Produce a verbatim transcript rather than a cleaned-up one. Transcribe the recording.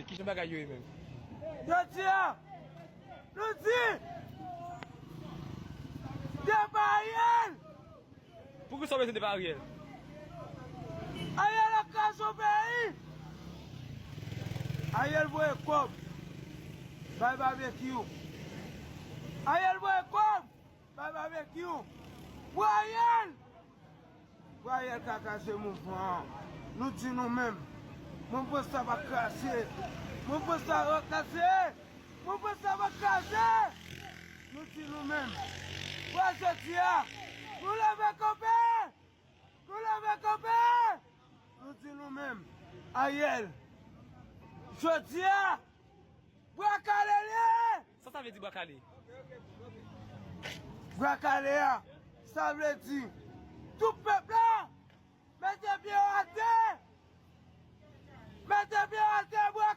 Kijan bagay yo ye menm? Jodi a, nou di, depa Ariel! Poukisa w bezwen depa Ariel? Ariel ap kraze yon peyi! Ariel voye kòb bay Babekyou. Ariel voye kòb bay Babekyou. Pou Ariel! Pou Ariel ka kraze mouvman an. Nou di nou menm. Mouvman sa va kraze. Mouvman sa va kraze. Mouvman sa va kraze. Nou di nou menm. Pou jodi a, nou leve kanpe. Nou leve kanpe. Nou di nou menm. Ariel. Jodi a, bwa kale l ye. Sa sa vle di bwa kale? Bwa kale a, sa vle di tout pèp la, mete pye w atè. Mete pye w atè, bwa kale.